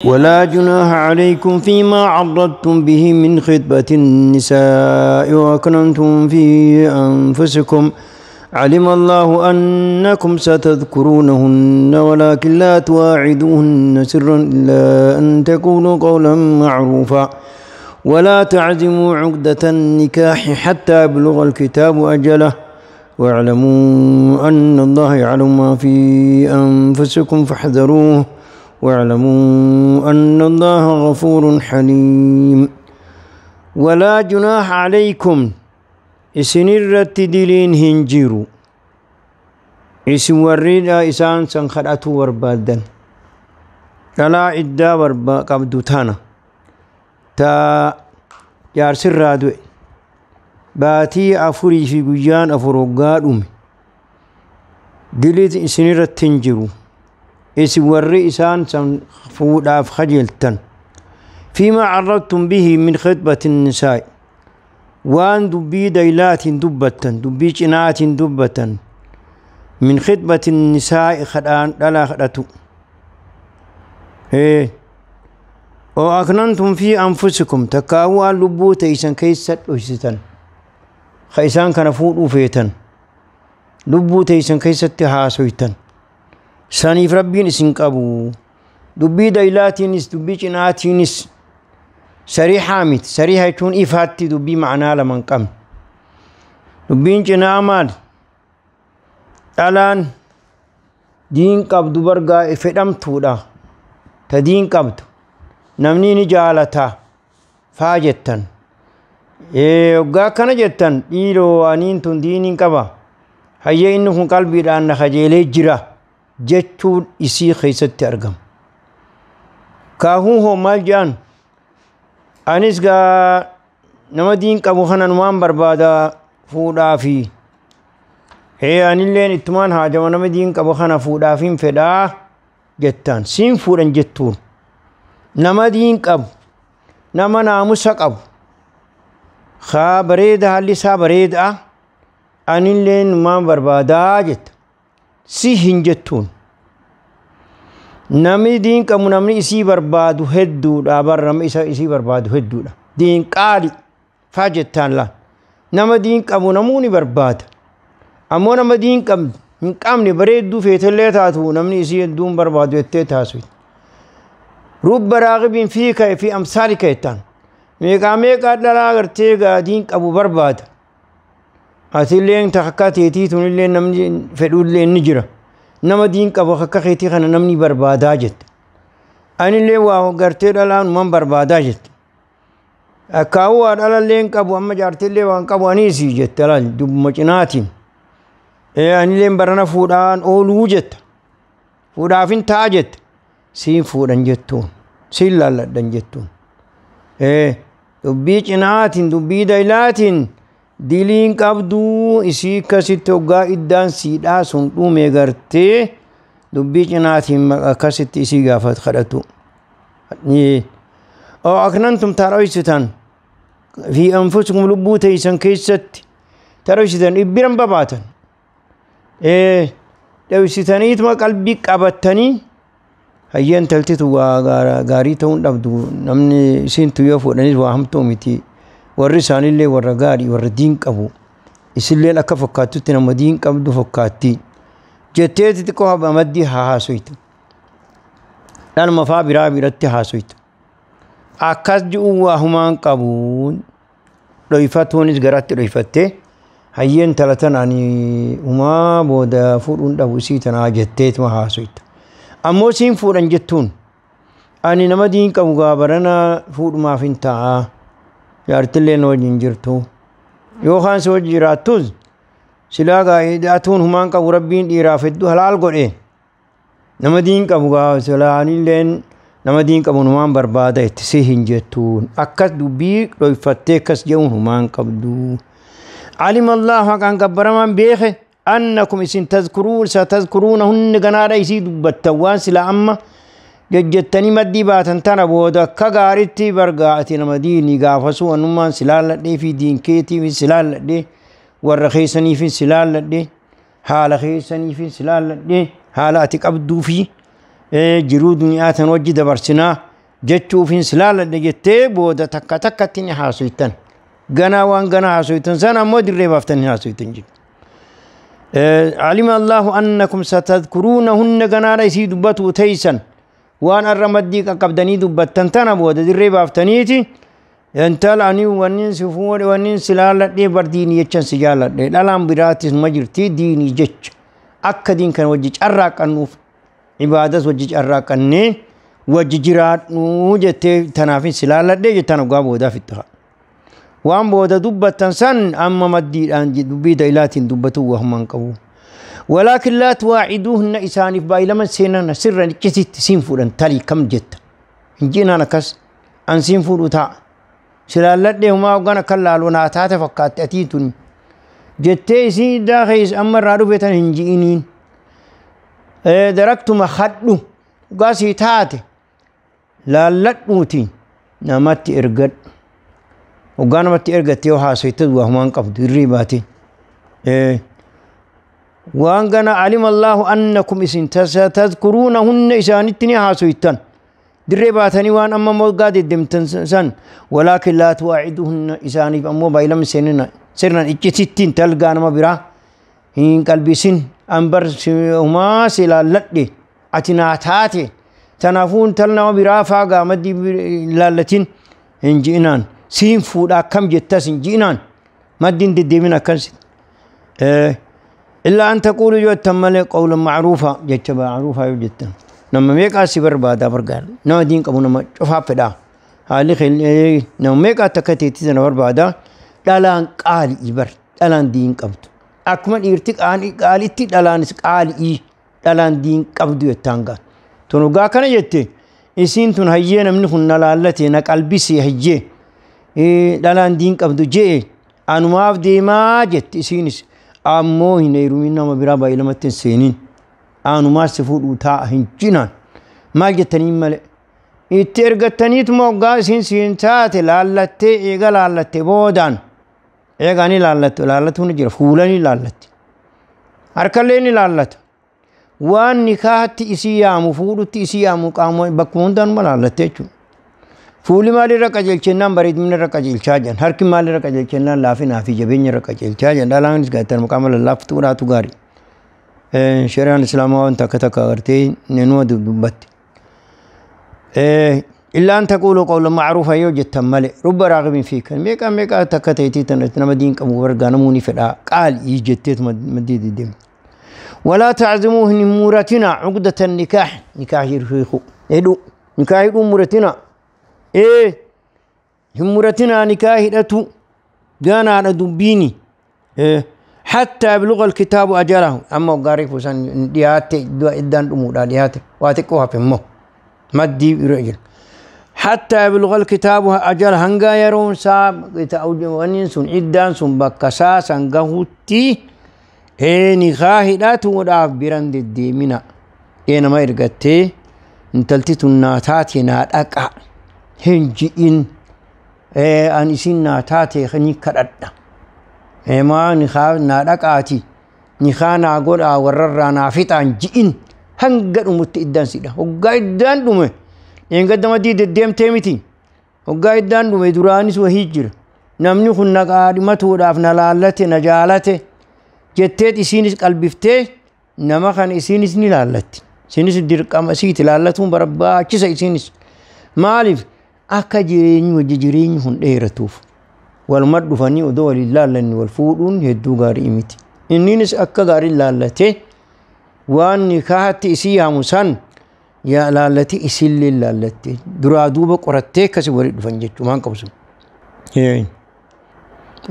ولا جناح عليكم فيما عرضتم به من خطبة النساء وأكننتم في أنفسكم علم الله أنكم ستذكرونهن ولكن لا تواعدوهن سرا إلا أن تقولوا قولا معروفا ولا تعزموا عقدة النكاح حتى يبلغ الكتاب أجله واعلموا أن الله يعلم ما في أنفسكم فاحذروه واعلموا أن الله غفور حليم. ولا جناح عليكم isinirratti diliin hin jiru isin warriidha isaan san kadhatuu barbaaddan dhalaa iddaa qabdu tana ta jaarsirraa du'e baatii 4 fi guyyaan 4 hoggaa dhume diliin isinirratti hin jiru isin warri isaan san fuudhaaf kajeeltan فيما عرضتم به من خطبة النساء وان دبي ديلات دبتا دبي جنات دبتا من خطبة النساء خدان لا خدتو إيه وأكننتم في أنفسكم تكاوا لبو تيسن كيست وشتن خيسان كان فوق فيتن لبو تيسن كيست هاسويتن سانيف ربين اسن قبو دبي ديلاتينس دبي جناتينس سريحة ميت سريحة يكون إفاتي دبي معنا لمن قم دبين جنا مال الآن دين قبض برقا إفدام تودا تدين قبض نمني نجالتا فاجتن إيه وقا كان جتن إيرو أنين تون دينين قبا هيا إنه قلبي لأن خجيلي جرا جتون إسي خيست أرقم كاهو هو مال جان anis gaa nama diin qabu kanan waan barbaada fuudhaafi anilleen ittumaan haajama nama diin qabu kana fuudhaafin fedhaa jettaan siin fuudhan jettuun nama diin qabu nama naamusa qabu haa bareeda haalli isaa bareedaa anilleen waan barbaadaa jetta si hin jettuun namni diin qabu namni isii barbaadu hedduudha bar nama isa isii barbaadu hedduudha diin qaali faa jettaan laa nama diin qabu namuu ni barbaada ammoo nama diin qabdu hin qabne bareedduu feetellee taatu namni isii hedduun barbaadu jettee taasisu rubba raagibin fiika fi amsaalika jettaan meeqaa meeqaa dhalaa gartee gaa diin qabu barbaada atilleen takka teetii tunillee namni fedhullee ni jira nama diin qabu akka keetii kana namni barbaadaa jette anillee waa gartee dhalaan man barbaadaa jette akkaawuu waa dhalallee hin qabu amma jaartillee waan qabu aniisi jette laal dubbuma cinaatiin anilleen barana fuudhaan ooluu jette fuudhaafin ta'a jette siin fuudhan jettuun siin laalladhan jettuun dubbii cinaatiin dubbii daylaatiin diliin qabduu isii akkasitti hoggaa iddaan siidhaa sun dhume gartee dubbii cinaatiin akkasitti isii gaafat kadhatu. Oo aknantum taroysitan fi anfusikum lubbuu teeysan keessatti taroysitan ibbiran babaatan dhoysitaniituma qalbii qabattanii hayyeen taltitu waa gaarii ta'uun dhabdu namni isiintu yoo fuudhanis waa hamtuu miti. Warri isaanillee warra gaarii warra diin qabu isilleen akka fakkaattutti nama diin qabdu fakkaatti jetteeti xiqqoo maddii haa haasoytu dhalma faa biraa biratti haasoytu akkas ji'u waa humaan qabuun dhoyfatuunis garatti dhoyfattee hayyeen tala tanaan humaa booda fuudhuun dhabu isii tanaa jetteetuma haasoytu ammoo siin fuudhan jettuun ani nama diin qabu gaa barana fuudhumaaf hin ta'a. Jaartilleen wajjin jirtu yookaan si wajji jiraattus silaa gaa hidhatuun humaan qabu rabbiin dhiiraaf hedduu halaal godhe nama diin qabu gaa silaa anilleen nama diin qabu humaan barbaada itti si hin jettuun akkas dubbii dhoyfattee akkas jedhuun humaan qabdu. علم الله haqaan gabbaramaan beeke annakum isin tazkuruun satazkuruunahunni ganaadha isii dubbattan waan silaa amma jajjattanii maddii baatan tana booda akka gaaritti bargaa ati nama diinii gaafasuu anummaan si laalladhee fi diin keetiif si laalladhee warra keessaniif si laalladhee haala keessaniif si laalladhee haala ati qabduu fi jiruu duniyaa tan wajji dabarsinaa Jechuufin si laaladhe jettee booda takka takkatti ni haasoytan. Ganaa waan ganaa haasoytan sana ammoo dirree baaftanii haasoytan jechuudha. Alima Allahu annakum satadkuruunahunna ganaadha isii dubbatu teeysan waan arra maddii qaqqabdanii dubbattan tana booda dirree baaftaniiti intala ani wannin si fuudhe wannin si laaladhee bar diinii jechan si jaaladhe dhalaan biraatis ma jirti diinii jecha akka diin kana wajji carraaqannuuf ibaadas wajji carraaqannee wajji jiraadhu jettee tanaafin si laaladhee jettan ogaa boodaa fixxa. Waan booda dubbattan san amma maddiidhaan dubbii da'ilaatiin dubbatu wahumaan qabu. Walaakin laa tuwaaciduuhunna isaaniif baay'ilaman seenan sirran iccititti siin fuudhan talii kam jetta. Hin jiinaan akkas an siin fuudhu ta'a. Si laalladhee humaa hoggan akka laalu naa taate fakkaatte atii tuni. Jettee isii iddaa keessa amma irraa dhufe tan hin ji'iniin. Daraktuma hadhu dhugaa sii taate laalladhuuti namatti ergadhu. Hoggaa namatti ergatte yoo haasoyte wahumaan qabdu irrii baate. Waan gana alima Allahu annakum isin tadhkuruunahunna isaanitti ni haasoytan. Dirree baatanii waan amma moggaa deddeemtan san walaakin laa tuwaaciduhunna isaaniif ammoo baay'ilama seenina sirnan iccitittiin talgaa nama biraa hin qalbisin an bar humaa si laalladhe ati naa taate tanaafuu tal nama biraa faa gaamaddii laallatin hin ji'inaan. Siin fuudha akkam jettas hin ji'inaan maddiin deddeemin akkas. Illaa an taquulu jettan malee qawlan macruufa jecha macruufa yoo jettan. Nama meeqaa si barbaadaa bargaara nama diin qabu nama cufaa fedhaa haalli nama meeqaa takka teetti sana barbaadaa dhalaan qaalii bar dhalaan diin qabdu akkuma dhiirti qaalitti dhalaanis qaalii dhalaan diin qabdu jettaan gaa tun dhugaa kana jette isiin tun hayyee namni kun na laallate na qalbisee hayyee dhalaan diin qabdu je'e anumaaf deemaa jette isiinis ammoo hin heerumin nama biraa baay'ilamatti hin seeniin anumaas si fuudhuu taa'a hin jinaan maal jettaniin malee itti ergattaniituma hoggaa isiin siin taate laallattee eega laallatte boodaan eegaa ni laallatte laallatuun ni jira fuula ni laallatti harkallee ni laallata waan nikaahatti isii yaamu fuudhutti isii yaamu qaama bakkuma hundaanuma laallatte jechuudha. Fuulli maalirra qajeelchennaan bareedina irra qajeelchaa jiran harki maalirra qajeelchennaan laafinaa fi jabeenya irra qajeelchaa jiran dhalaanis gaattan qaama lallaaftuudhaatu gaarii. Shari'aan islaamaa waan takka takka agartee numa dubbatti. Illaan taquulu qawla macruufa yoo jettan malee rubba raaqibin fiika meeqa meeqa takka ta'eetii tan nama diin qabu bargaa namuu ni fedhaa qaalii jetteetu maddii deddeemti. ولا تعزموهن مورتنا عقدة النكاح نكاح يرخيخو إدو نكاح يدو مورتنا إيه همورتنا نكاح يدتو جانا على دبيني إيه حتى يبلغ الكتاب أجله أما قاري فسان دياتي إدان أمور دياتي واتكوها في مو مدي رجل حتى يبلغ الكتاب أجل هنغا يرون ساب ونين سن إدان سن بكسا سنغهوتي إيه نكاح يدتو براند الديمنا إيه نما إرغتي انتلتي تناتاتي ناتأكا هنجئين إيه أن إسين ناتاتي خني كرد إيه ما نخاف ناتأكاتي نخا ناقول ورر نافتا جئين هنقر أمت إدان سيدا وقا إدان دومي إن قدام دي ديم تيمتي وقا إدان دومي درانيس وهجر نمني خن قادمته دافنا لالته نجالته jetteet isiinis qalbiftee nama kan isiinis ni laallatti. Isiinis dirqama isiiti laallatuun barbaachisa isiinis. Maaliif akka jireenyi wajji jireenyi kun dheeratuuf waluma dhufanii odoo waliin laallanni wal fuudhuun hedduu gaarii miti. Inninis akka gaarii laallatee waan nikaahatti isii yaamu san yaa laallate isillee laallatte duraa duuba qorattee akkasii walii dhufan jechuudha maan qabsu.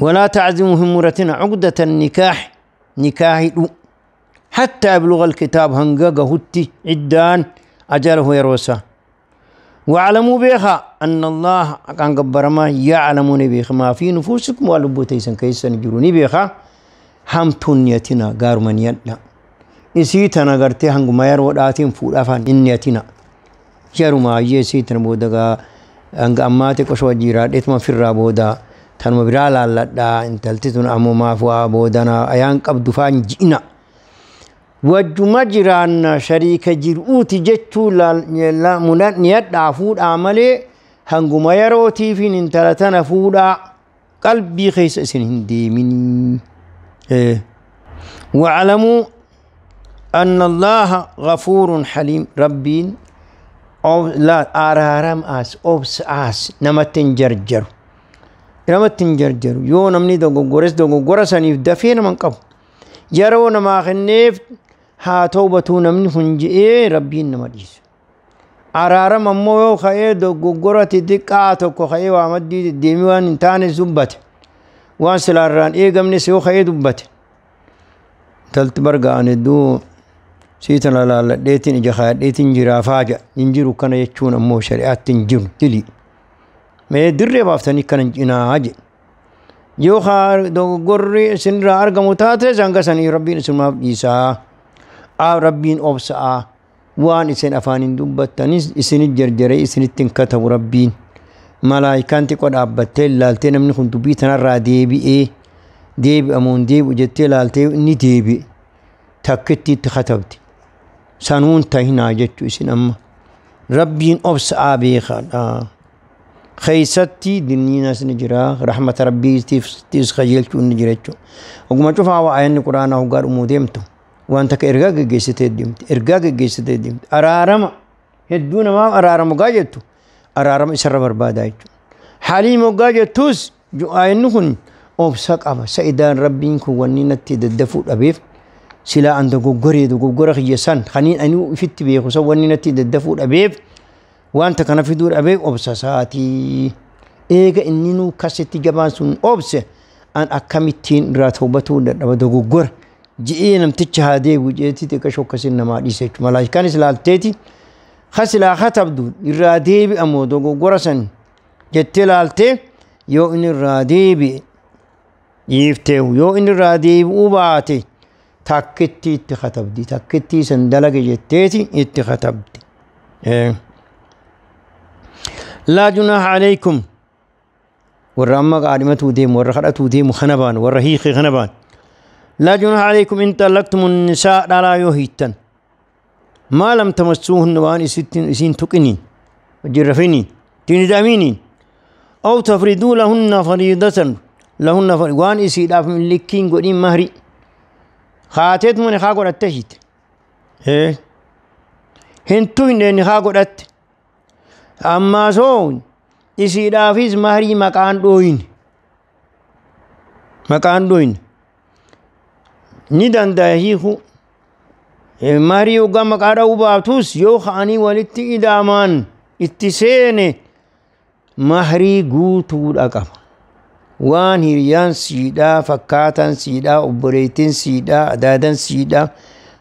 ولا تعزمهم مرتنا عقدة النكاح نكاح حتى يبلغ الكتاب هنغا هتي عدان أجله يروسا واعلموا بها أن الله كان قبرما يعلمون بها ما في نفوسكم ولبوتيسن كيسن جروني بها هم تنيتنا غارمن يدنا إسيتنا غرتي هنغ ما يرو داتين فود أفان إنيتنا يرو يسيتنا بودغا هنغ أماتي قشوا جيرا إتما في الرابودا tanuma biraa laalladhaa intalti tun ammumaaf waa boodanaa ayaan qabdu faan ji'ina. Wajjuma jiraanna shariika jiruuti jechuu niyadhaa fuudhaa malee hanguma yerootiifin intala tana fuudhaa qalbii keessa isin hin deeminii. واعلموا أن الله غفور حليم. ربين أو لا أرارم أس أوبس أس نمتن جرجر نمتن جرجر يو نمني دوغورس دوغورس أنيف دفين من قبل يرون ما خنيف ها توبتو نمني هنجي ربين نمديس أرارم أمو يو خيه دوغورة دقاتو خيه وامدي ديموان انتان زبت وان سلاران إيه قمني سيو خيه دبت تلت برقا أن دو سيتنا لا ديتين إجا ديتين جرا فاجا ينجرو كان يجون أمو شريعات تنجر تلي ما يدري بافتني كان جنا هاجي يو خار دو قري سنرا أرقمو تاتي زنگا سني ربين سنما بيسا ربين أبسا وان إسن أفانين دبتني إسن الجرجري إسن التنكتب ربين ملايكان تقود أبتي لالتين من خن دبيتنا را ديبي إيه ديبي أمون ديبي وجتي لالتي ني ديبي تكتي تختبتي سنون تهنا جتو إسن أما ربين أبسا بيخا خيستي دنينا سنجرا رحمة ربي تيس خجلتو نجرتو وقما تشوف هوا آيان القرآن هو قال أمو ديمتو وأنت كإرجاج جيستي ديمت إرجاج جيستي ديمت أرارم هدونا ما أرارم قاجتو أرارم إسر بربادايتو حليم قاجتوس جو آيان نكون أبسك أبا سيدان ربين كونينا تدفو أبيف سلا عند جوجري جوجري خيسان خلين أنو فت بيه خصوصا تدفو أبيف وأنت كان في دور أبيك أبسساتي إيجا إنينو كاستي جبان سون أبس أن أكملتين راتوبتو دبدو جوجر جئنا متشهادي وجئتي تكشوف كسينا ما ديسك ملايكان سلالتي خسلا خطب الرادي بأمو دو جوجرسن جتلالتي يو إن الرادي بي يفتو يو إن الرادي وباتي تكتي تخطب دي تكتي سندلق جتتي اتخطب دي. لا جناح عليكم والرمق عالمته ديم والرخرته ديم خنبان والرهيق خنبان. لا جناح عليكم إن طلقتم النساء لا يهيتن ما لم تمسوهن وان سين تقنين وجرفينين تندامينين أو تفردوا لهن فريضة لهن وان إسيد من لكين قديم مهري خاتت من خاقر التهيت هنتو إن خاقر الت أما سون إسيد مهري مكان دوين مكان دوين ندان داهيخو مهري وقا مكان وباتوس يو خاني ولتي إدامان اتسيني مهري قوتو الأقام وان هريان سيدا فكاتان سيدا أبريتين سيدا أدادان سيدا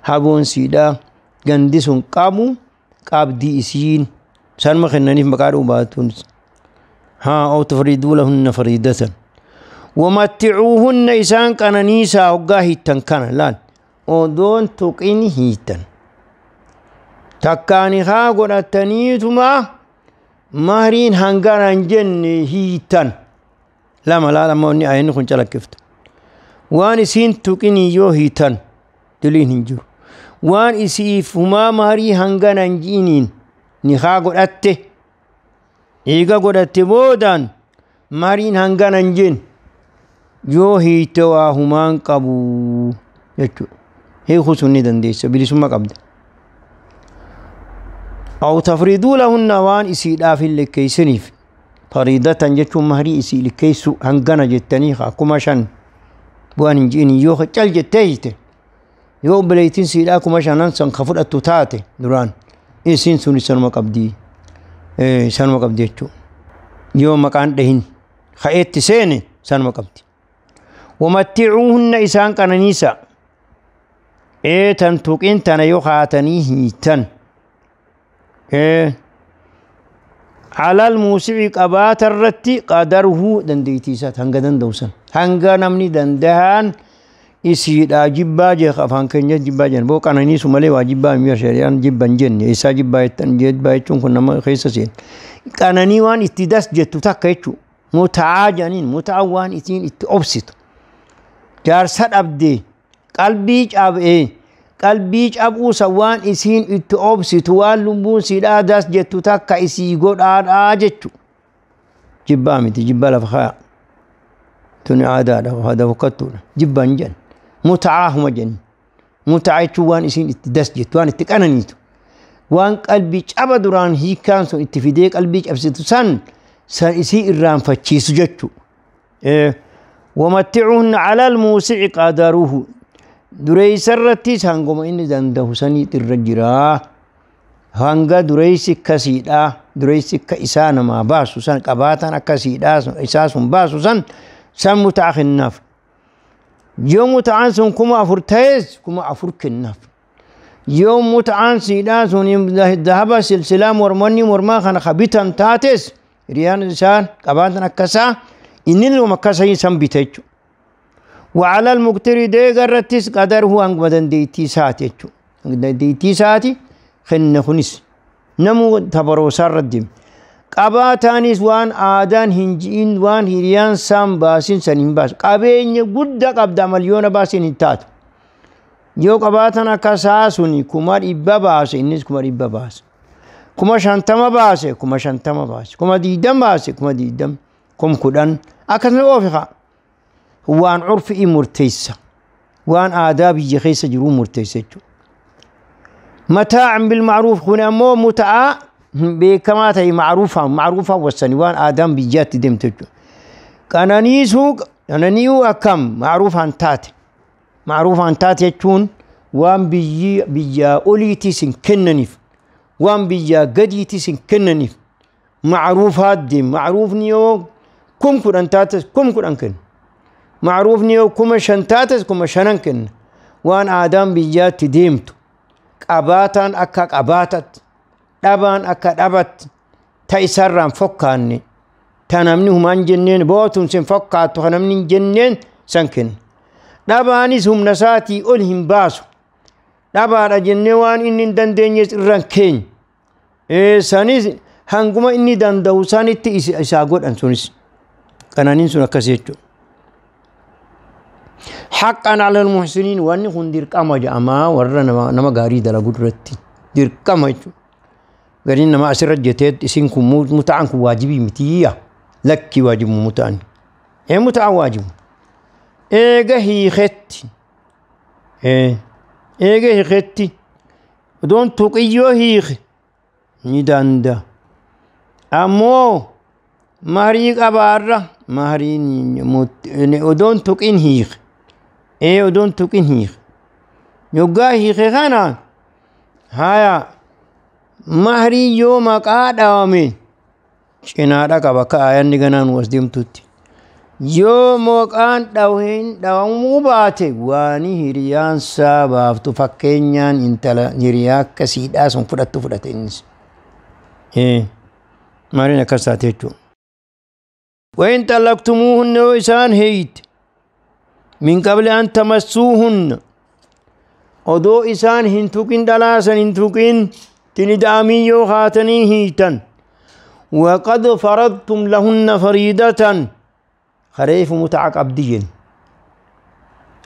هابون سيدا غندسون قابو قابدي إسين سان مخنني في مكان وباتون ها أو تفردوا لهن فريدة ومتعوهن إسان كنانيسا وقاهيتن كان لان ودون تقين هيتن تكاني خا قرأتنيتما مهرين هنغران جن هيتن لا ما لا ما أني عيني خن شلك كفت وان إسين تقيني يو هيتن دلين هنجر وان إسيف هما مهري هنغران جينين نخا قرأته إيغا قرأته بودان مهرين هنغران جن يو هيتوا همان قبو يتو هي خصوني دنديس بلسما قبض أو تفردوا لهن وان إسيد آفل لكي سنيف فريدة جتو مهري إسي لكي سو هنغانا جتني خاكما شان بوان جيني يو خجل جتيت يو بليتين سيد آكما شان أنسان خفر التوتاتي دوران إسين سوني سنما قبدي إيه سنما قبدي جتو يو مكان دهين خيت سيني سنما قبدي ومتعوهن إسان كنانيسا إيه تنتوكين تنيو خاتني هيتن إيه على الموسع قبات الرتي قدره دنديتيسات هنگا دندوسن هنگا نمني دندهان إسيد جبا جيخ أفان كنجا جبا جن بو كانني سمالي واجبا مير شريان جبا جن إسا جبا يتن جبا يتن كنا ما خيسا سين كانني وان اتداس جتو تاكيتو متعا جانين متعا وان اتين اتأوبسيت جارسات أبدي قلبي جاب إيه Qalbii cabuusa waan isiin itti obsitu waan lubbuun siidhaa das jettu takka isii godhaadhaa jechu. Jibbaa miti, jibba lafa kaa'a. Tuni aadaadha, aadaa fokkattuudha. Jibba hin jennu. Muta'aa huma jennu. Muta'aa jechuun waan isiin itti das jettu, waan itti qananiitu. Waan qalbii caba duraan hiikkaan sun itti fidee qalbii cabsitu san san isii irraanfachiisu jechu. Wamatticuhunna ala almuusici qadaruhu. Dureessa irrattis hanguma inni danda'u sanii irra jira. Hanga dureessi akkasiidha. Dureessi akka isaa namaa baasu san qabaatan akkasiidha isaa sun baasu san san muta'a kennaaf. Yoo muta'aan sun 4000 ta'es 4000 kennaaf. Yoo muta'aan siidhaa sun dahaba silsilaa mormonni mormaa kana kabitan taates hiriyaan isaa qabaatan akkasaa inni luma akkasii san bita jechuudha. وعلى المقتر ديغرتس قدره هنگ دنديتي ساتي دنديتي ساتي خن خنس نمو تبرو سردم قباتانيس وان آدان هنجين وان هريان سام باسين سنين باس قبين قد قبدا مليون باسين هتات يو قباتنا كساسوني كمار إبا باس إنس كمار إبا باس كما شانتما باس كما شانتما باس كما ديدم باس كما ديدم كم كدن أكثر أوفقا وان عرفي مرتيسة وان آداب يخيس جرو مرتيسة متاع بالمعروف هنا مو متاع بكما تي معروفة معروفة والسني وان آدم بيجات دمتجو كانانيسو أنانيو أكم معروف عن تاتي معروف عن تاتي تون وان بيجي بيجا أوليتي سن كننيف وان بيجا قديتي سن كننيف معروف هادي معروف نيو كم كن تاتس كم كن أنكن معروف نيو كم شنتاتس كم شننكن وان آدم بيجات ديمتو قباتان أكا قباتت دبان أكا دبت تيسران فكاني تنمني هم جنين بوتون سن فكاتو خنمني جنين سنكن دبانيس هم نساتي أولهم باسو دبان جنوان إني دندنيس رانكين إيه سانيس هنگما إني دندو سانيتي إساقود أنسونيس كانانين سنة كسيتو حقا على المحسنين وأني خن درقما جاما ورا نما غاري دلغو درتي درقما غاري نما أسر جتيت إسين كم متعان واجبي متيا لك واجب متعان إيه متعان واجب إيه هي خت إيه إيه هي خت دون تقيو هي نداندا أمو مهري أبارة مهري ودون تقين هيخ إيه ودون تقين هيخ يوغا هيخ خانا هايا مهري يوم قاد أومي شنادا كبكا آيان نغنان واسديم توتي يوم قان دوهين دوامو باتي واني هريان ساباف تفكينيان انتلا هريا كسيدا سن فراتو فراتينس إيه مارينا كساتيتو وإن طلقتموهن وإسان هيت من قبل أن تمسوهن ودو إسان هنتوكين دلاسا هنتوكين تندامي يوخاتني هيتا وقد فرضتم لهن فريدة خريف متعك أبديين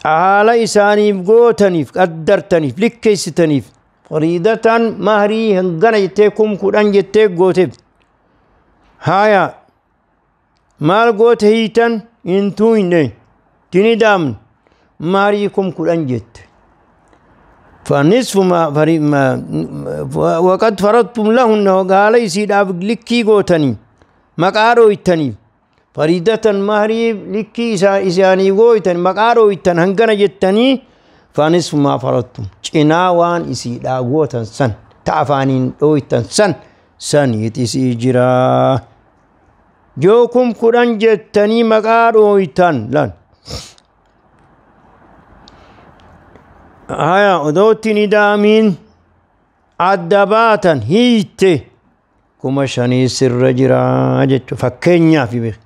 أهال إساني بقوتني قدرتني لكيستني فريدة مهري هنغنى يتيكم كودان يتيك قوتب هايا مال قوت هيتن انتوين تندام ماريكم كودان جت فنصف ما وقد فرضتم لهن وقال يسيد لكي قوتني مقارو يتني فريدة مهري لكي إساني قوتني مقارو يتن هنغنى جتني فنصف ما فرضتم جناوان يسيد قوتن سن تعفانين قوتن سن سن يتسي جرا جوكم كودان جتني مقارو يتن لن هيا ودوتي ندامين عدباتا هيتي كما شاني سر جرا جت فكنيا في بخ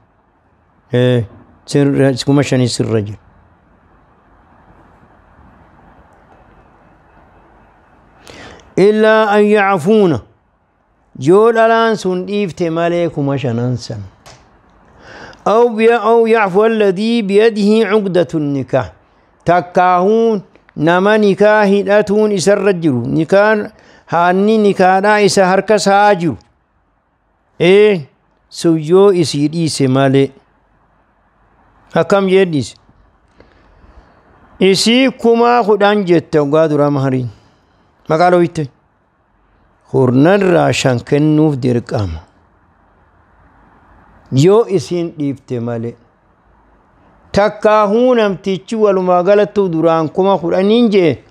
إيه سر كما شاني سر جرا إلا أن يعفون جول الآن سن إفت مالي كما شانان سن أو يعفو الذي بيده عقدة النكاح تكاهون Nama nikaa hidhatuun isarra jiru nikaan haanni nikaadhaa isa harka isaa jiru sun yoo isii dhiise malee. Akkam jee dhiise? Isii 10,000 jette hoggaa duraa mahariin maqaa dhooyte kurnarraa 5 kennuuf dirqama yoo isiin dhiifte malee. Takkaahuu namtichi walumaa galattuu duraan 10,000 jee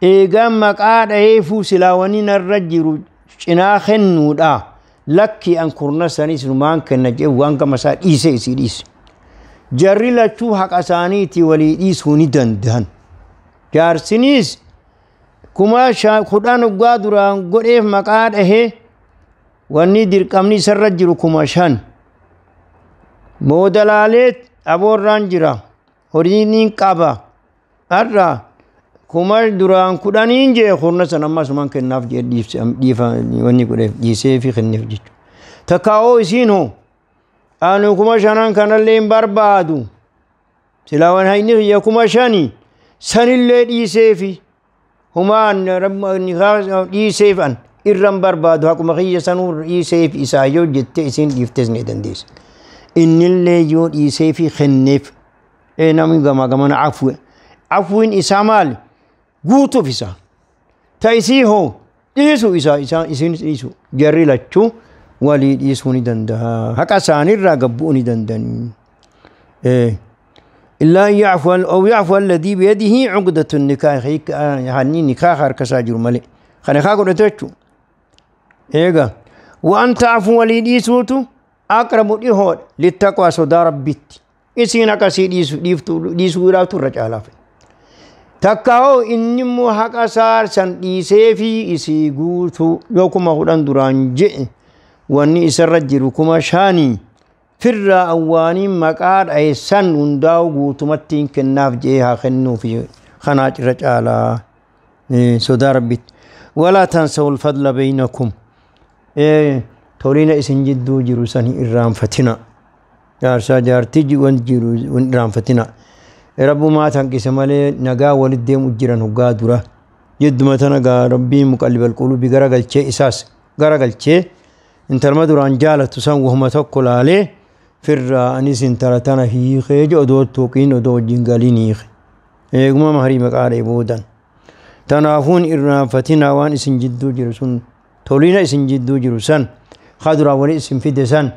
eegaa maqaa dhaheefuu silaawanii narra jiru cinaa kennuudha. Lakki an kurna sanis numaan kenna jee waan gama isaa dhiise isii dhiise. Jarri lachuu haqa isaaniitii walii dhiisuu ni danda'an. Jaarsiniis 10,000 hoggaa duraan godheef maqaa dhahee wanni dirqamni isarra jiru 5,000. Booda laalee aboorraan jira horiin qaba har'a 10,000 duraan 10 jee kurna san amma asumaan kennaaf jee dhiifa wanni godheef dhiisee fi kenneef jechuudha. Takkaa'oo isiin hoo anu 5,000 kanallee hin barbaadu silaa waan hayni kiyya 5,000 sanillee dhiisee fi humaan dhiiseef an irra hin barbaadu haquma kiyya sanuu dhiiseef isaa yoo jette isiin dhiiftes ni dandeessa. Innillee yoo dhiisee fi kenneef namni gamaa gamana afwe afwiin isaa maali? Guutuuf isaa ta isii hoo dhiisuu isaa isiin dhiisu jarri lachuu walii dhiisuu ni danda'a haqa isaaniirraa gabbuu ni danda'ani. إلا أن يعفو أو يعفو الذي بيده عقدة النكاح يعني نكاح harka jiru malee kana kaa godhate jechuudha. Eegaa وأن تعفو walii dhiisuutu أقرب dhihoodha littaqwaa sodaa rabbitti isiin akkasii dhiisuudhaaftu irra caalaaf. Takkaa'oo inni immoo haqa isaa san dhiisee fi isii guutuu yoo 10,000 duraan je'e wanni isarra jiru 5,000 firraa awwaanii maqaa dhahe san hundaa'u guutumatti hin kennaaf je'ee haa kennuufi kanaa irra caalaa sodaa rabbitti. Walaa tansawu alfadla baynakum tolina isin jidduu jiru san hin irraanfatina. Jaarsaa jaartii wan jiru hin irraanfatina. Rabbumaa tanqise malee nagaa walitti deemu jiran hoggaa dura. Jidduma tana gaa rabbiin muqallibal quluubi garagalchee isaas garagalchee intalma duraan jaalatu san wahuma tokko laalee firraa anis intala tana hiikee je odoo tuqiin odoo wajjin galiin hiike. Eeguma maharii maqaa dha'e boodan. Tanaafuun irraanfatina waan isin jidduu jiru sun tolina isin jidduu jiru san kaduraa wali isin fide san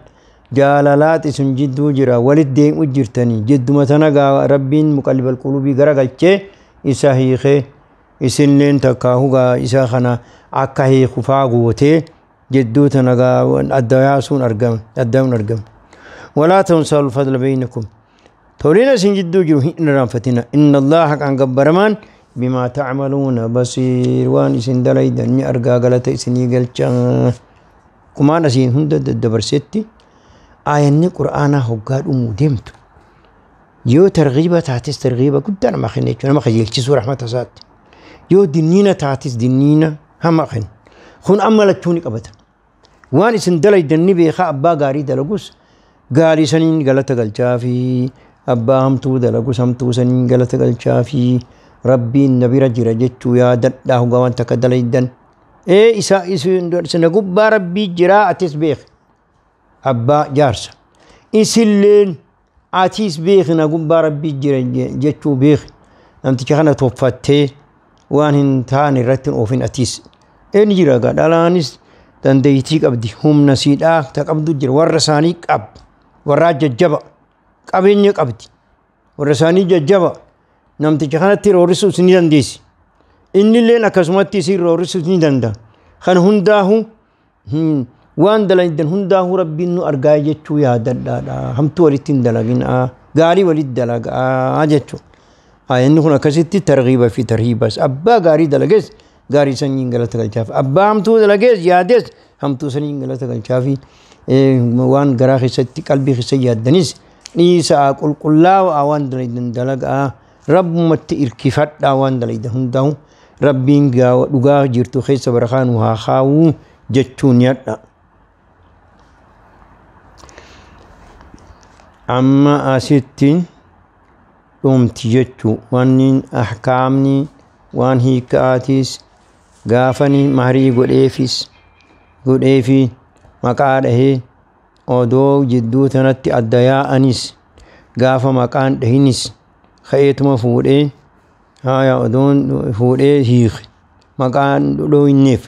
jaalalaat isin jidduu jira walit deemu jirtanii jidduma tana gaa rabbiin muqallibal quluubii garagalchee isa hiikee isinleen takkaahu gaa isa kana akka hiiku faa gootee jidduu tana gaa adda yaasuun argame addaa'uun argame. ولا تنسوا الفضل بينكم tolina isin jidduu jiru hin irraanfatina. إن الله kan gabbaramaan بما تعملون بصير waan isin dalaydan ni argaa galata isinii galchaa. Kumaan asiin hunda daddabarsetti aayanni qur'aanaa hoggaa dhumuu deemtu yoo targhiiba taates targhiiba guddaa nama kenna jechuudha nama qajeelchisuu rahmata isaatti yoo dinniina taates dinniina hama kenna kun amma lachuu ni qabata waan isin dalaydan ni beekaa abbaa gaarii dalagus gaarii saniin galata galchaa fi abbaa hamtuu dalagus hamtuu saniin galata galchaa fi rabbiin na bira jira jechuu yaadadhaa hoggaa waan takka dalaydan isa isina gubbaa rabbii jiraa atis beek abbaa jaarsa isilleen atis beeki na gubbaa rabbii jira jechuu beeki namticha kana toffattee waan hin taane irratti hin oofin atis inni jira gaa dhalaanis dandeeytii qabdi humna siidhaa ta qabdu jira warra isaanii qab warraa jajjaba qabeenya qabdi warra isaanii jajjaba namticha kanatti roorrisuus ni dandeessi. Innilleen akkasumatti isin roorrisuus ni danda'a. Kan hundaahu waan dalaydan hundaahu rabbiin nu argaa jechuu yaadadhaadha. Hamtuu walitti hin dalaginaa gaarii walitti dalagaa jechuudha. Inni kun akkasitti targhiiba fi tarhiibas abbaa gaarii dalagees gaarii sanyiin galata galchaaf abbaa hamtuu dalagees yaadees hamtuu sanyiin galata galchaafi waan garaa keessatti qalbii keessa yaaddanis dhiisaa qulqullaa'aa waan dalaydan dalagaa rabbumatti irkifadhaa waan dalaydan hundaahu rabbiin dhugaa jirtu keessa barakaa nu haa kaa'uu jechuun yaadha. Amma asitti dhumti jechuu wanni ahkaamni Waan hiikkaatiis gaafani maharii godheefis godheefi maqaa dhahee odoo jidduu tanatti adda yaa'anis gaafa maqaan dhahinis ka'eetuma fuudhee haya odoon fuudhee hiike maqaan dhooyinneef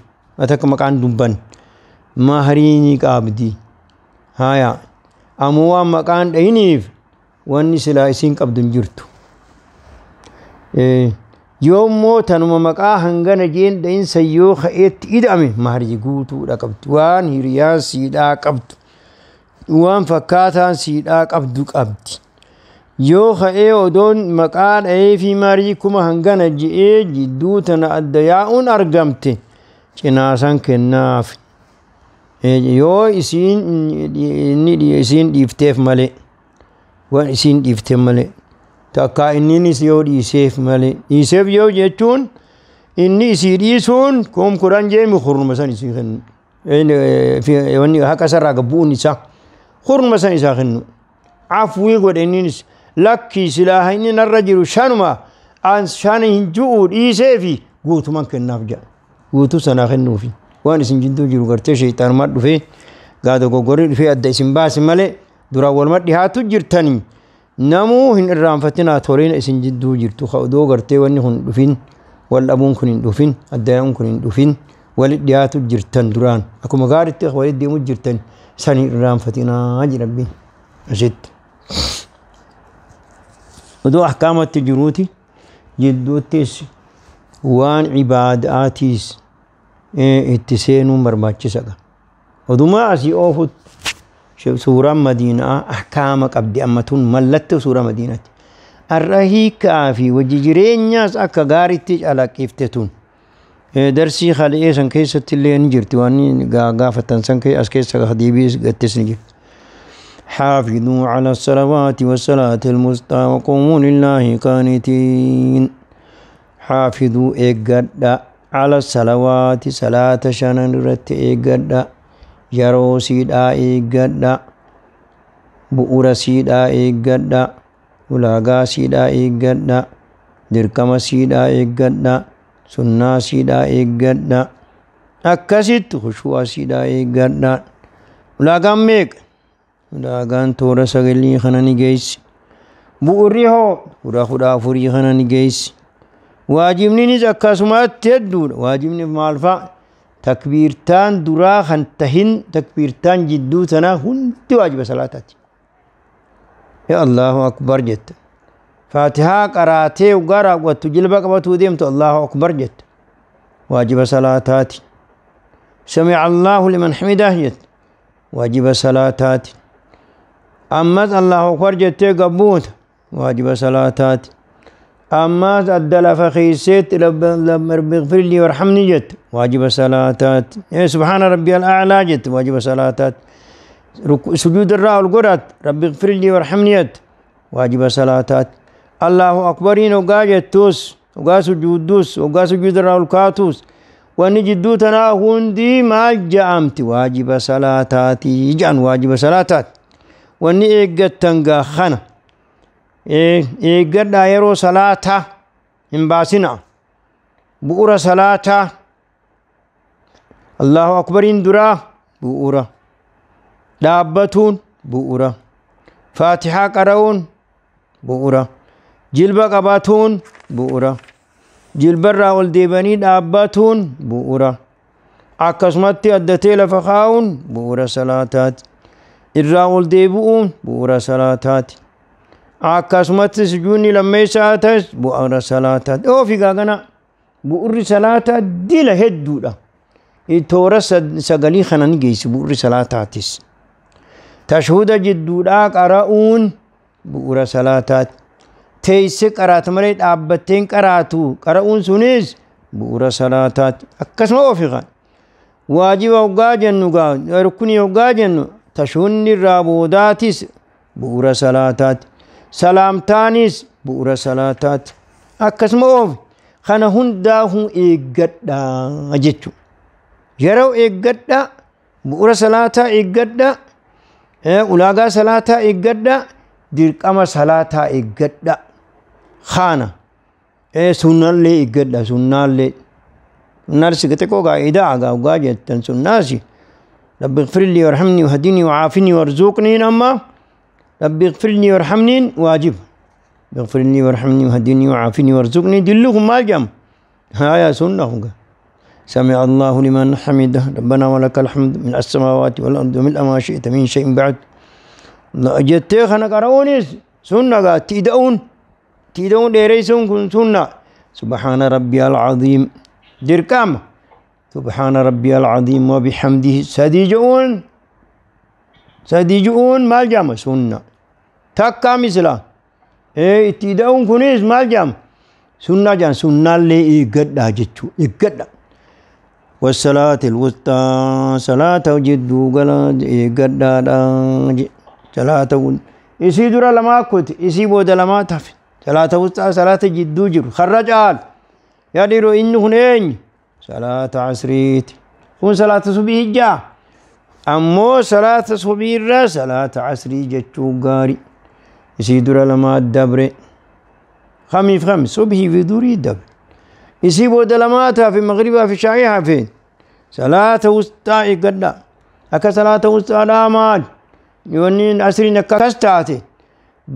takka maqaan dubban maharii ni qabdi. Haya ammoo waan maqaan dhahiniif wanni silaa isiin qabdu hin jirtu. Yoommoo tanuma maqaa hangana jeen dhahinsa yoo ka'eetti ida'ame maharii guutuudha qabdi. Waan hiriyaan siidhaa qabdu, waan fakkaataan siidhaa qabdu qabdi. Yoo ka'ee odoon maqaa dhahee fi maharii kuma hangana je'ee jidduu tana adda yaa'uun argamte cinaasan kennaaf. Yoo isiin dhiifteef malee, waan isiin dhiifteef malee, takkaa inninis yoo dhiiseef malee. Dhiiseef yoo jechuun inni isii dhiisuun kum 10 jeemi hurnuma san isii kennu. Wanni haqa isarraa gabbu'uun isaa hurnuma san isaa kennu. Afwii godhe inninis lakkii silaa inni narra jiru 5 an 5 hin ju'u dhiiseefi guutuman kennaaf jedha. Guutuu sanaa kennuufi. Waan isin jidduu jiru gartee sheexaanumaa dhufee gaa dogoggorri dhufee adda isin baase malee duraan waluma dhihaatu jirtanii namuu hin irraanfatinaa toleena isin jidduu jirtu. Odoo gartee wanni kun dhufin, wal dhabuun kun hin dhufin, adda yaa'uun kun hin dhufin, walit dhiyaatu jirtan duraan akkuma gaariitti walit deemu jirtan san hin irraanfatinaa jedha Rabbiin asitti. Odoo ahkaamatti jiruuti jidduuttis waan ibaadaatiis itti seenuun barbaachisaadha. Odumaa asii oofutti suuraan Madiinaa ahkaama qabdi amma tun mallattoo suuraa Madiinaati. Har'a hiikaa fi wajji jireenyaas akka gaariitti calaqqifte tun. Darsii khali'ee san keessatti illee ni jirti waan gaafatan san as keessa deebi'ee gattes ni jirti. حافظوا على الصلوات والصلاة الوسطى وقوموا لله قانتين. حافظوا إيقادا على الصلوات صلاة شنن رت إيقادا yeroo siidhaa eeggadha, bu'uura siidhaa eeggadha, ulaagaa siidhaa eeggadha, dirqama siidhaa eeggadha, sunnaa siidhaa eeggadha, akkasitti khushuu'a siidhaa eeggadha. Ulaagaan meeqa? Ulaagaan toora 9 kana ni geessi. Bu'uurri hoo 14 kana ni geessi. Waajibninis akkasumatti hedduudha. Waajibni maal fa'a? Takbiirtaan duraa kan tahin takbiirtaan jidduu tanaa hundi waajiba salaataati. Ya Allahu akbar jetta. Faatihaa qaraatee ugaa raawwattu jilba qabatuu deemtu Allahu akbar jetta. Waajiba salaataati. Sami'a Allahu liman hamidah jetta. Waajiba salaataati. Ammas Allahu akbar jettee gabbuuta. Waajiba salaataati. Ammas adda lafa keesseetti rabbi ighfirli warhamni jette. Waajiba salaataati. Subhaana rabbiyal a'laa jette. Waajiba salaataati. Sujuuda irraa ol godhatte rabbi ighfirli warhamni jette. Waajiba salaataati. Allahu akbariin hoggaa jettus, hoggaa sujuuddus, hoggaa sujuuda irraa ol kaatus, wanni jidduu tanaa hundi maal ja'amti? Waajiba salaataati jedhan. Waajiba salaataati. Wanni eeggattan gaa kana. Eeggadhaa yeroo salaataa hin baasina. Bu'uura salaataa Allahu akbariin duraa bu'uura, dhaabbatuun bu'uura, faatihaa qara'uun bu'uura, jilba qabatuun bu'uura, jilbarraa ol deebanii dhaabbatuun bu'uura, akkasumatti addatee lafa kaa'uun bu'uura salaataati, irraa ol deebi'uun bu'uura salaataati, akkasumatti sujuudni lammeessaa ta'es bu'uura salaataati. Oofi gaagana bu'uurri salaataa dila hedduudha. Toora 9 kana ni geessi bu'uurri salaataatis. Tashhuda jidduudhaa qara'uun bu'uura salaataati. Teessee qaraatu malee dhaabbatteen qaraatu qara'uun sunis bu'uura salaataati. Akkasuma oofi kan waajiba hoggaa jennu gaa rukkunii hoggaa jennu tashhudni irraa boodaatis bu'uura salaataati. Salaamtaanis bu'uura salaataati. Akkasuma oofi kana hundaa'uu eeggadhaa jechuudha. Yeroo eeggadhaa, bu'uura salaataa eeggadhaa, ulaagaa salaataa eeggadhaa, dirqama salaataa eeggadhaa. Kana Sunnallee eeggadha sunnallee. Sunnaan xixiqqoo gaa idaa gaa jettan sunnaasi. رب اغفر لي وارحمني وهدني وعافني وارزقني أما رب اغفر لي وارحمني واجب. اغفر لي وارحمني وهدني وعافني وارزقني دلهم ما الجم هاي سنة. سمع الله لمن حمده ربنا ولك الحمد من السماوات والأرض وملء ما شئت من شيء بعد. جتيخ أنا قرؤوني سنة تيدؤون تيدؤون ديريسون كن سنة. سبحان ربي العظيم دركام سبحان ربي العظيم وبحمده سديجون سديجون ما الجام سنة تكا مثلا إيه تيدؤون كنيس ما الجام سنة جان سنة اللي يقدها جتشو يقدها. والصلاة الوسطى صلاة جدو قال يقدها صلاة إسي درا لما كنت إسي بود لما تف صلاة وسطى صلاة جدو جر خرج آل يا ديرو إنه هنين صلاة عصريت كون صلاة صبح جا أمو صلاة صبح صلاة عصري جتشو قاري إسي درا لما الدبر خميف خمس صبح في دوري دبر إسي بود لما في مغربها في شايها فين صلاة وسطى قد أكا صلاة وسطى لا مال يونين عصري نكاستاتي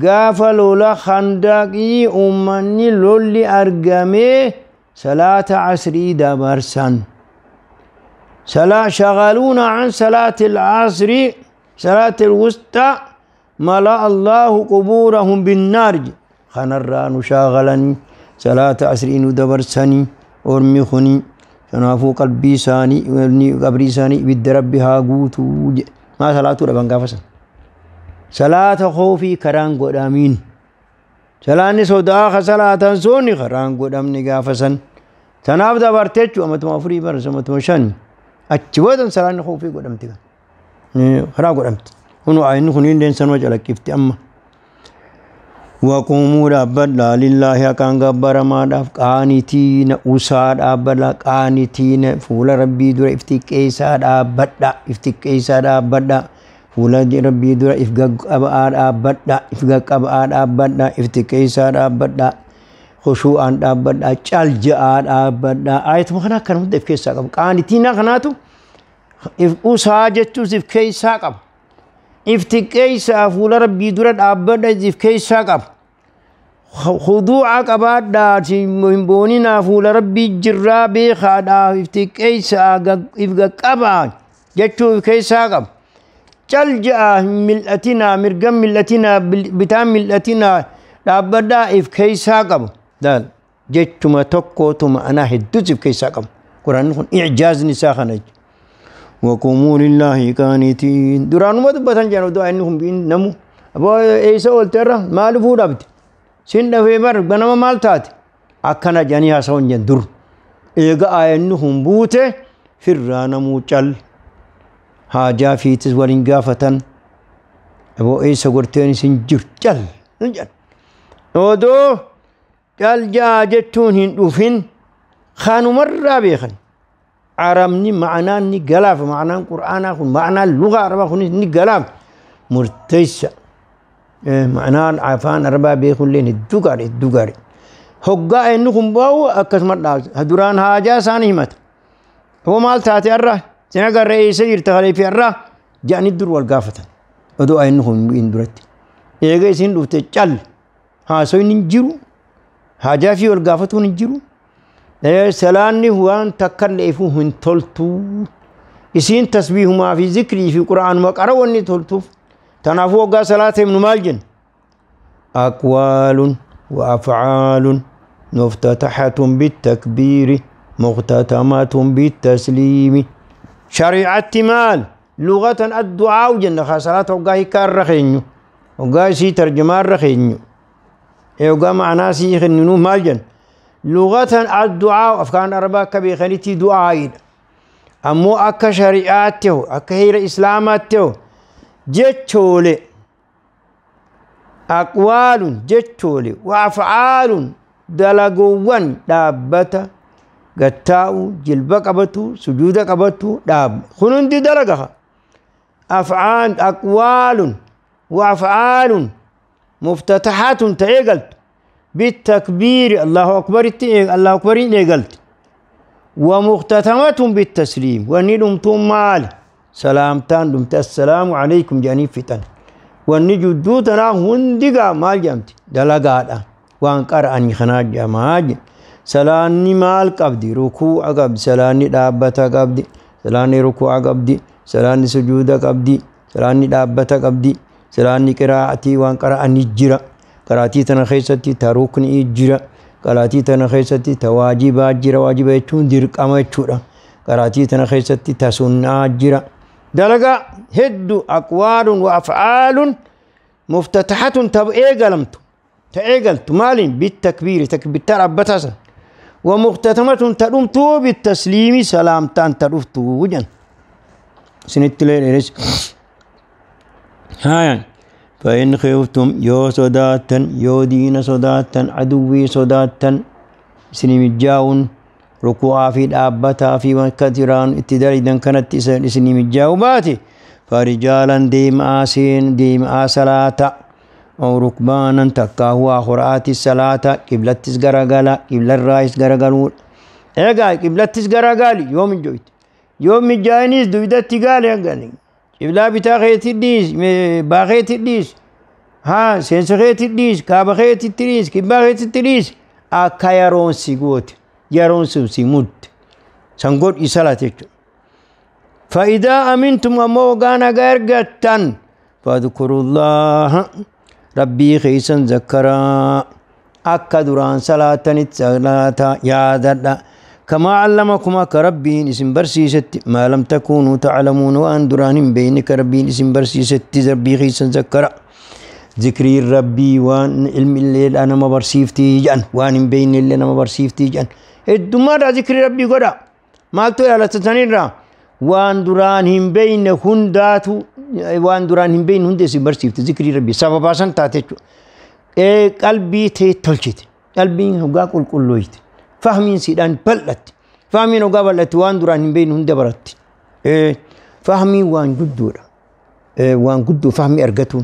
قافلوا خندقي أمني لولي أرقامي صلاة عصري دبرسن صلاة شغلونا عن صلاة العصر صلاة الوسطى ملأ الله قبورهم بالنار خنران شاغلني صلاة عصري ندبرسني أرمي خني شنافو قلبي ساني قبري ساني بالدرب هاغوتو ما صلاة ربان قافسن صلاة خوفي كران قدامين صلاة صداخ صلاة سوني كران قدامني قافسن تناف دبرتچو أمتما فري برس أمتما شن أتشودن صلاة خوفي قدامتي كران قدامت هنو عين خنين دين سنوج على كيفتي أما وقوموا ربنا لله كان غبر ما داف قانتين أساد أبدا قانتين فول ربي در افتكيسا أبدا افتكيسا أبدا فول ربي در افغ أبدا افغ أبدا افتكيسا أبدا خشوعا أبدا چالجا أبدا آية مخنا كان مد افكيسا قانتين خناتو أساجتو افكيسا قب افتكيسا فول ربي در أبدا افكيسا قب خضوع قبادا بونينا فول ربي جرابي خادا افتكيسا افغ قبا جتو كيسا قب چلجا ملتنا مرغم ملتنا بتام ملتنا دابدا افكيسا قب دال جتما تكوتما انا هدوز افكيسا قب قران كن اعجاز نساء خنج وقوموا لله قانتين درانو ما دبتن جانو دعاء انهم بين نمو ابو ايسا ولتر مال فودبت سين دفي بر بنما مال تات اكنا جاني هاسون جن در ايغا اينهم بوته فرانا موچل حاجة في تزولين قافتن ابو ايسا قرتين سنجر چل نجل ودو چل جا جتون هندوفين خانو مرة بيخن عرمني معناه ني غلاف معناه قرآن معناه اللغة عربة ني غلاف مرتيسة معناه عفان أربعة بيخن لين الدقاري الدقاري هقا إنكم باو أكسمت هدوران حاجة سانيمت هو مال تاتي الرا سنقر رئيس يرتغلي في الرا جاني الدر والقافة ودو إنكم إندرت إيجا سين دوت ها سوين نجرو حاجة في والقافة نجرو سلاني هو أن تكلفه هن تلتو إسين تسبيح ما في ذكري في قرآن وقرأ وني تلتو تنافو قا صلاة من مالجن أقوال وأفعال مفتتحة بالتكبير مختتمة بالتسليم شريعة مال لغة الدعاء جنة صلاة وقا هكار رخينيو وقا سي ترجمان رخينيو وقا معنا سي خننو مالجن لغة الدعاء أفكان أربعة كبيخنيتي دعاء أمو أكا شريعته أكا هير إسلامته جتولي أقوال جتولي وأفعال دلقوان دابتا قتاو جلبة قبتو سجود قبتو داب خنون دي دلقها أفعال أقوال وأفعال مفتتحات تأيقلت بالتكبير الله أكبر الله أكبر إيقلت ومختتمة بالتسليم واني دمتم مال سلامتان دمت السلام عليكم جاني فتن واني جدوتنا هندقا مال جامتي دلقادا وان قرأني خناج جماج سلاني مال قبدي ركوع قبدي سلاني دابة قبدي سلاني ركوع قبدي سلاني سجود قبدي سلاني دابة قبدي سلاني قراءتي وان قرأني جرا قراتي تنخيستي تروكني جرا قراتي تنخيستي تواجبات جرا واجبة يتون درق أما يتشورا قراتي تنخيستي تسنة جرا دلقا هد أقوال وأفعال مفتتحة تبئيقلمت تأيقلت مال بالتكبير تكبير تربتها ومختتمة تدومت بالتسليم سلامتان تدفتو وجن سنتلين هاي فإن خفتم يو صداتا يو دين صداتا عدوي صداتا سنمجاون ركوعا في الآبتا في كثيران اتداري دن كانت سنمجاو باتي فرجالا ديم آسين ديم آسلاتا أو ركبانا تكاهوا خرآت الصلاة قبلة غرغلا قبلة الرئيس غرغلون إيقا قبلة غرغالي يوم جويت يوم جاينيز دويدة تقالي قالي قبلة بتاخيت الديس باخيت الديس ها سنسخيت الديس كابخيت التريس كباخيت التريس أكا يرون سيقوت يرون سيموت سنقول إسالة فإذا أمنتم أموغانا غيرغتن فاذكروا الله ربي خيسا ذكرا أكا دران صلاة صلاة يا دادا كما علمكم كربين اسم برسيست ما لم تكونوا تعلمون وأن دران بينك ربين اسم برسيست ربي خيسا ذكرا ذكري ربي وان علم الليل أنا ما برسيفتي جان وان بين الليل أنا ما برسيفتي جان الدمار ذكري ربي قدا مالتو على تتنيرا وان دران بين هنداتو وان دران بين هند اسم برسيفت ذكري ربي سبب سن تاتي قلبي تي تلشت قلبي هغا قل قلويت فهمين سيدان بلت فهمين هغا بلت وان دران بين هند برت فهمي وان قدورا وان قدو فهمي ارغتو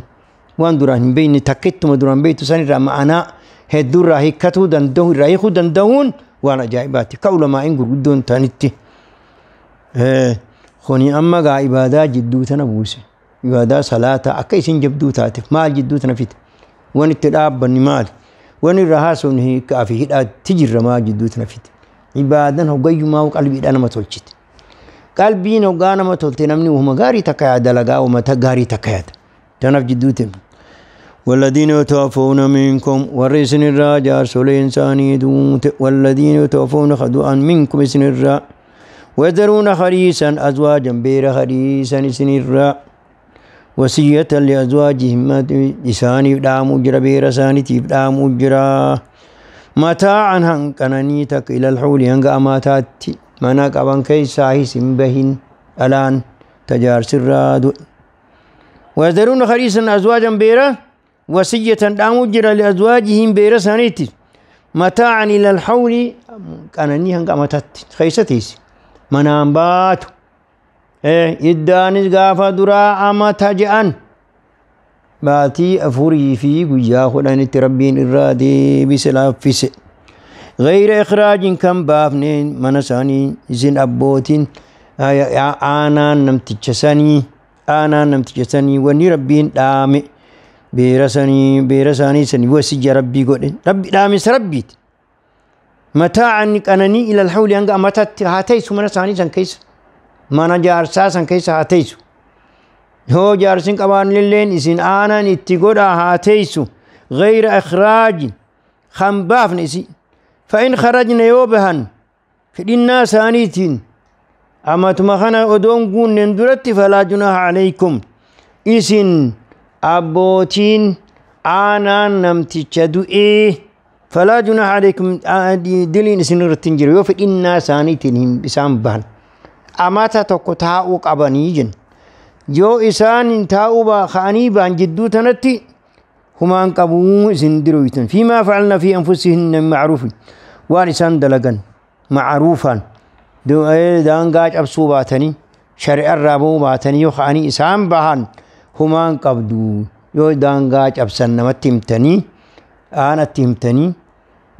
وان دران بين تكت ما دران بيت سن معنا هدور راهي كتو دندو راهي خو دندون وانا جايباتي قول ما ان قدون تانتي خوني أما قا عبادة جدو تنبوسي عبادة صلاة أكيسين جبدو تاتف مال جدو تنفيت وان التلاب بني مال وان الرهاس هي كافي هدا تجر ما جدو تنفيت عبادة هو قيما وقلبي أنا ما تولشت قلبي نوغانا ما تولتي نمني وهم غاري تكايد لغا وما تغاري تكايد تنف جدو تم والذين يتوفون منكم ورئيسن الراجع رسول إنساني دوت والذين يتوفون خدوعا منكم سن الراء ويذرون خريسا أزواجا بير خريسا سن الراء وصية لأزواجهم إساني دام أجرا بير ساني تيب دام أجرا متاعا هنكنني تك إلى الحول هنك أماتاتي مناك أبان كي ساهي سنبهن الآن تجار سراد ويذرون خريسا أزواجا بيرا وصية دام أجرا لأزواجهم بير سانيتي متاعا إلى الحول كانني هنك أماتاتي خيستيس منام باتو إدانيس غافا درا أما تجأن باتي أفوري في قيا خدان تربين الرادي بسلافس غير إخراج كم بافنين منساني زين أبوتين آنا نمتجساني آنا نمتجساني وني ربين دامي بيرساني بيرساني سني وسج ربي قد ربي دامي سربيت متاعا أنني إلى الحول أنك متى هاتيس منساني سن كيس mana jaarsaa san keessa haa teessu yoo jaarsin qabaannilleen isin aanan itti godhaa haa teessu غير إخراج kan baafne isi فإن خرجنا yoo bahan fedhinnaa isaaniitiin amatuma kana odoon guunneen duratti فلا جناح عليكم isin abbootiin aanaan namticha du'ee فلا جناح عليكم diliin isin irratti hin jiru yoo fedhinnaa isaaniitiin isaan bahan amata tokko taa'uu qabanii jenna yoo isaan taa'uu ka'anii ba'an jidduu tanatti humaan qabuu isin diroytan fiimaa facalna fi anfusihinna min macruufin waan isaan dalagan macruufaan daangaa cabsuu baatanii shari'arraa bahuu baatanii yoo ka'anii isaan bahan humaan qabdu yoo daangaa cabsan namatti himtanii Aanatti himtanii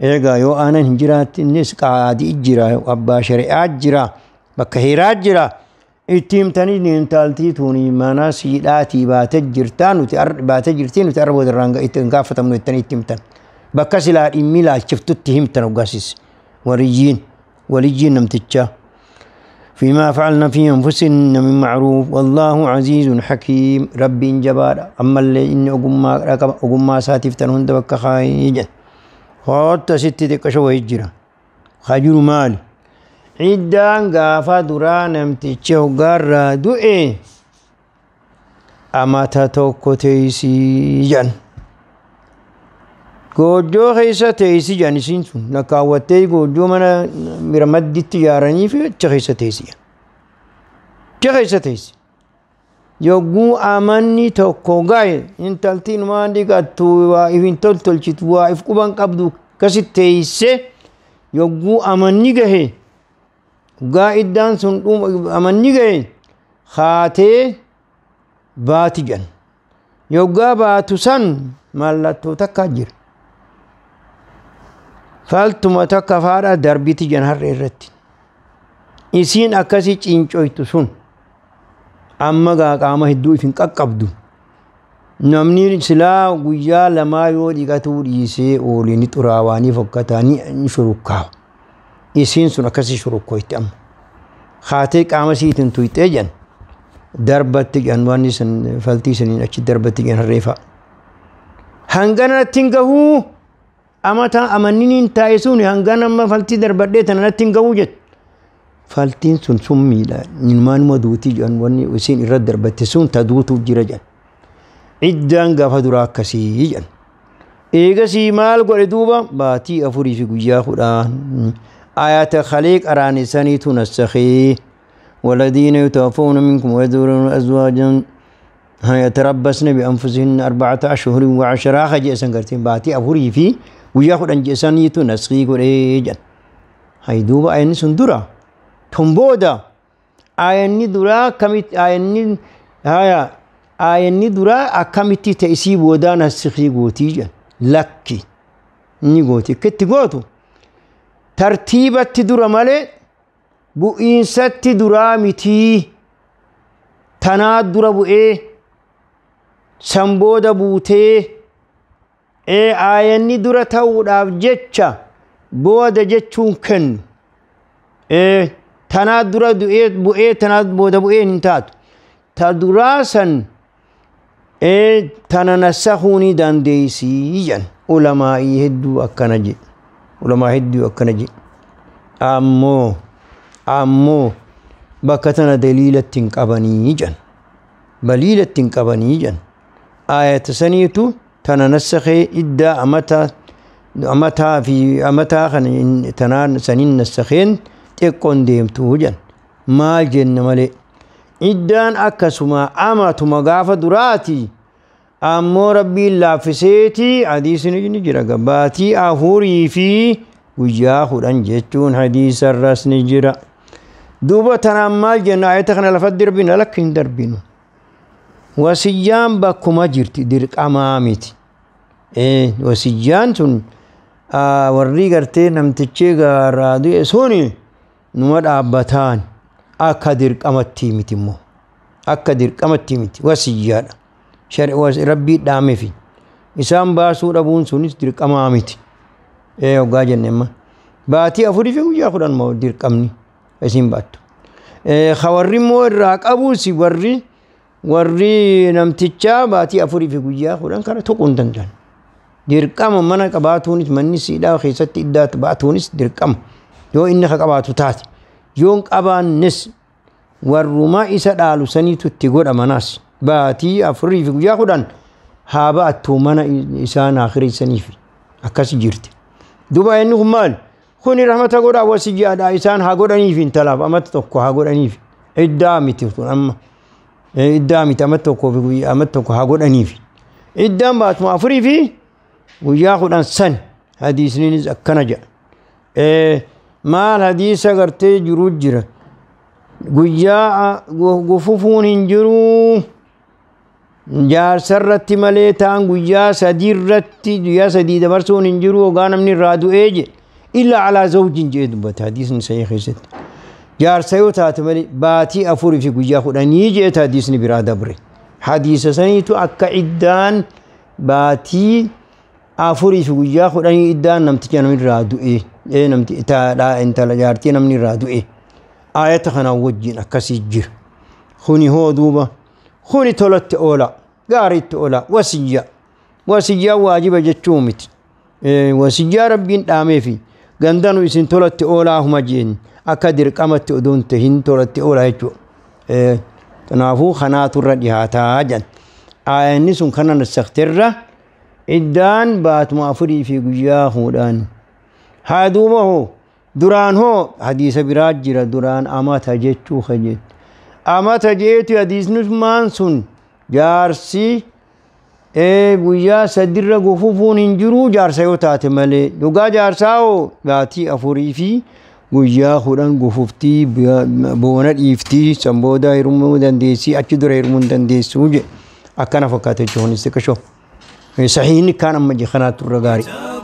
eegaa yoo aanan hin jiraattinnis qaadii jira, abbaa shari'aa jira, bakka heeraa jira. Itti himtanii intaltii tuni mana siidhaatii baatee jirtaa nuti baatee jirtii nuti arra booda irraan itti hin gaafatamnu jettanii itti himtan. Bakka silaa dhimmi ilaalchiftutti himtan hoggasis waliyyiin waliyyiin namtichaa. فيما فعلنا في أنفسهن من معروف والله عزيز حكيم. ربي جبار أما اللي إني أقوم ساتف تنهند بك خايجا خط ست تكشو هجرة خجر مال عدان غافا دران امتيشه غارا دوئي أما تتوكو تيسي جن Goojjoo keessa teessi jedhan isiin sun lakkaawwattee goojjoo mana bira madditti ijaaranii fi achi keessa teessi. Achi keessa teessi. Yogguu amanni tokko gahe intaltiin waan dhiqattu waa if hin toltolchitu waa if quban qabdu akkasitti teessee yogguu amanni gahe gaa iddaan sun amanni gahe haatee baati jedhan. Yoggaa baatu san mallattoo takka jira. Faltuma takka faadha darbiti jedhan harree irratti. Isiin akkasii cincoytu sun amma gaa qaama hedduu if hin qaqqabdu. Namni silaa guyyaa lamaa yoo dhiqatuu dhiisee oole ni xuraawaa ni fokkataa ni shurukkaawa. Isiin sun akkasii shurukkoyte amma. Haatee qaama isiitiin tuyxee jedhan darbatti jedhan waan isin faltii isiniin achi darbatti jedhan harree fa'a. Hangana natti hin gahuu amata amanni taa'e sun hangana amma faltii darbadhee tana natti hin gahuu jettu. Faltiin sun summiidha. Ilmaanuma duutii jedhan wanni isiin irra darbatte sun ta duutuuf jira jedhan. Iddaan gaafa duraa akkasii jedhan. Eegasii maal godhe duuba baatii 4 fi guyyaa 10 ayata kalee qaraanisaniitu nasakhee والذين يتوفون منكم ويذرون أزواجا يتربصن بأنفسهن 4 أشهر و10 خجئسن قرتين باتي 4 في وياخد أن جئسانيتو نسخي قريجا هاي دوبا أين سندرا تنبودا أين درا كمت أين هايا أين درا أكمتي تأسي بودا نسخي قوتيجا لكي نيغوتي كت قوتو ترتيبة درا مالي bu'iinsatti duraa mitii tanaa dura bu'ee san booda buutee aayanni dura ta'uudhaaf jecha booda jechuun kennu tanaa dura bu'ee tanaa booda bu'ee hin taatu ta duraa san tana nasakuu ni dandeessii jedhan ulamaa'ii hedduu akkana jedhe ulamaa hedduu akkana jedhe ammoo bakka tana daliilatti hin qabanii jedhan daliilatti hin qabanii jedhan ayata saniitu tana nasakhee iddaa amataa fi amataa kana tanaan saniin nasakheen xiqqoon deemtuu jedhan maal jenna malee iddaan akkasuma amatuma gaafa duraati ammoo rabbiin laaffiseeti hadiisni ni jira baatii 4 fi guyyaa 10 jechuun hadiisarras ni jira. Duuba tanaan maal jenna ayata kana lafa darbina lakki hin darbinu. Wasiyyaan bakkuma jirti dirqamaa miti. Wasiyyaan sun warri gartee namtichi gaarraa du'e suni numa dhaabbataan akka dirqamatti miti immoo akka dirqamatti miti wasiyyaadha. Rabbii dhaamefi isaan baasuu dhabuun sunis dirqamaa miti. Hoggaa jenne amma baatii 4 fi guyyaa 10 moo dirqamni isin baattu. Warri immoo irraa qabuus warri namtichaa baatii 4 fi guyyaa 10 kana tuquu hin danda'an. Dirqama mana qabaatuunis manni siidhaa keessatti iddaatti baatuunis dirqama yoo inni ka qabaatu taate yoo hin qabaannes warrumaa isa dhaalu saniitu itti godha manaas baatii 4 fi guyyaa 10 haa baattu mana isaan akhireessaniif akkas jirti. Duuba inni kun maal? Kuni rahmata godhaa wasiyyaadha isaan haa godhaniif intalaaf amata tokko haa godhaniif iddaa miti kun amma iddaa miti amata tokkoo fi guyyaa amata tokko haa godhaniif iddaan baatuma 4 fi guyyaa 10 san hadiisniinis akkana jedha. Maal hadiisa gartee jiru jira guyyaa gufufuun hin jiruu Jaarsa irratti malee ta'an guyyaa 3 irratti guyyaa 3 dabarsuun hin jiru ogaa namni irraa du'ee jedhe. Illa alaa zawjin jedhee dubbata hadiisni sahih keessatti. Jaarsa yoo taate malee baatii 4 fi guyyaa 10 jedhe hadiisni biraa dabre. Hadiisa saniitu akka iddaan baatii 4 fi guyyaa 10 iddaan namticha namni irraa du'e namti intala jaartii namni irraa du'e. Aayata kanaan wajjin akkasii jira. Kuni hoo duuba kuni tolatti oola gaariitti oola wasiyya. Wasiyyaa waajiba jechuu miti. Wasiyyaa rabbiin dhaameefi gandanu isin tolatti oolaa huma jeen akka dirqamatti odoon tahin tolatti oolaa jechuudha. Kanaafuu kanaatu irra dhihaataa jedhan. Aayanni sun kana nassakterra iddaan baatuma 4 fi guyyaa 10. Haa duuba hoo duraan hoo hadiisa biraa jira duraan amata jechuu kajeetu. Amata jeetu hadiisni maan sun jaarsi guyyaa 3 irra gufuufuun hin jiru jaarsa yoo taate malee dhugaa jaarsaa hoo baatii 4 fi guyyaa 10 gufuftii boona dhiiftii san booda hirmuu dandeessii achi dura hirmuu hin dandeessuu jedhe akkana fakkaata jechuun xiqqashoo. Sahiihni kaan amma kanaatu irra gaarii.